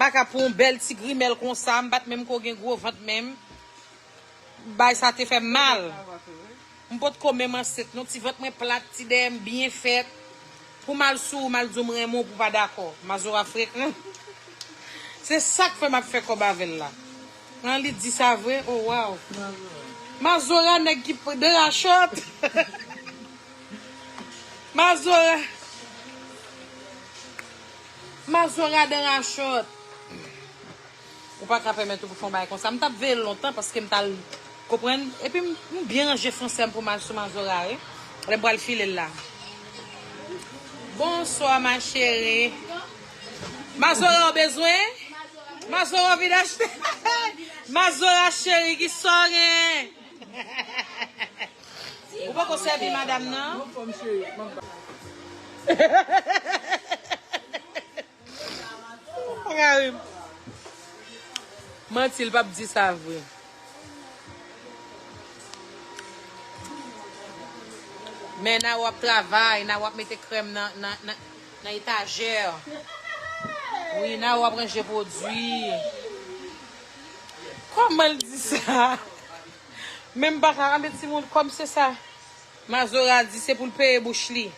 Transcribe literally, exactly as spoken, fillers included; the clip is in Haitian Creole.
Kaka pou yon bèl ti grimèl konsa, m pa t menm ko gen gwo vant menm. Bay sa te fè m mal. M potko menm ansent non, ti vant mwen plat, ti dèyè m byen fèt. Pou m al sou ou, m al di w m renmen w pou w pa dakò. Mazora frekan. Se sa k fè m ap fè kòb avè l la. An li di sa vre? Oh, wow. Mazora nèg ki p- de rachòt. Mazora. Mazora de rachòt. Ou pa ka pèmèt ou pou fè yon bagay konsa. M t ap veye l lontan paske m t al konprann. Epi m, m byen ranje fransè m pou m al sou Mazora, wi. Lè m pral file l la. Bonswa, ma chérie. Mazora ou bezwen? Mazora ou vin achte? Mazora cheri, ki sa w gen? Ou poko sèvi madanm nan? Manti, l p ap di sa vre. Men Nao ap travay, Nao ap mete krèm nan, nan, nan, nan etajè. Wi, Nao ap ranje pwodui. Kòman l di sa? Men m pa ka, anben timoun, kòm se sa. Mazora di se pou l peye bouch li.